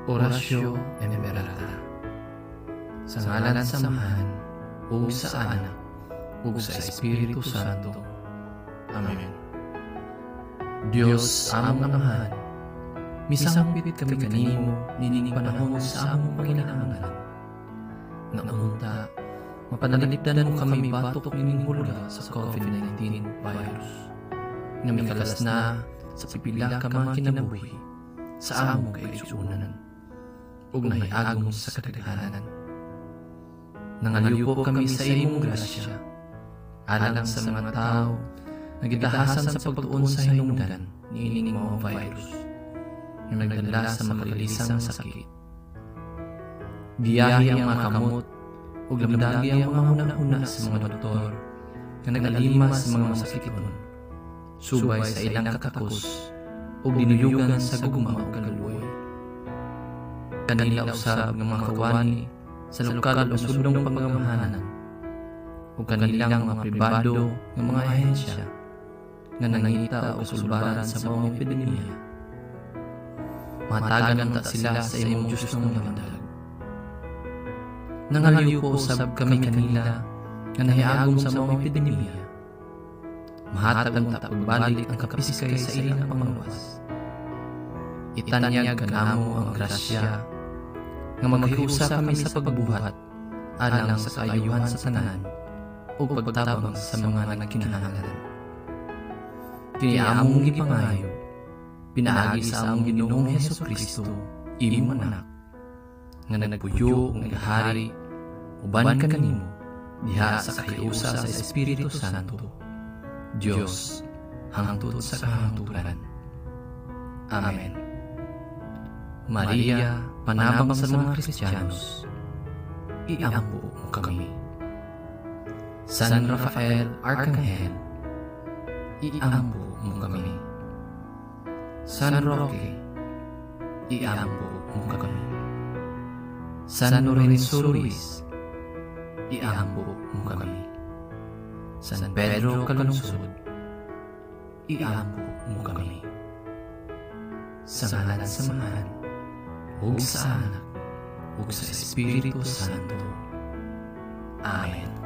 Oratio Imperata. Sa ngalan sa Amahan, ug sa Anak, ug sa Espiritu Santo. Amen. Dios among Amahan, misangpit kami kanimo nining panahon sa among panginahanglan. Nga unta, mapanalipdan mo kami batok nining hulga sa COVID-19 virus, nga mikalas na sa pipila ka mga kinabuhi sa among kaigsuonan ug nahiagom sa kadaghanan. Nangalyupo kami sa imong grasya alang sa mga tao nga gitahasan sa pagtuon sa hinungdan niining maong virus nga nagdala sa makalilisang sakit. Giyahi ang mga kamot ug lamdagi ang mga hunahuna sa mga doktor nga nag-alima sa mga masakiton subay sa ilang katakos ug dinuyugan sa gugma ug kaluoy. Kanila usab nga mga kawani sa lokal o nasudnong pangamahanan ug kanilang mga pribado nga mga ahensya nga nangita og kasulbaran sa maong epidemiya. Mahatagan unta sila sa imong justong lamdag. Nangalyupo usab kami kanila nga nahiagom sa maong epidemiya. Mahatag unta pagbalik ang kapiskay sa ilang panglawas. Itanyag kanamo ang grasya nga maghiusa kami sa pagbuhat alang sa kaayuhan sa tanan ug pagtabang sa mga nagkinahanglan. Kini among gipangayo pinaagi sa among Ginoong Hesus Kristo, imong Anak, nga nagpuyo ug nagahari uban kanimo diha sa kahiusa sa Espiritu Santo, Dios, hangtod sa kahangturan. Amen. Maria, panabang sa mga Kristiyanos, iampo mo kami. San Rafael Arcangel, iampo mo kami. San Roque, iampo mo kami. San Lorenzo Ruiz, iampo mo kami. San Pedro Calungsod, iampo mo kami. Sa ngalan sa Amahan, ug sa Anak, ug sa Espiritu Santo. Amen.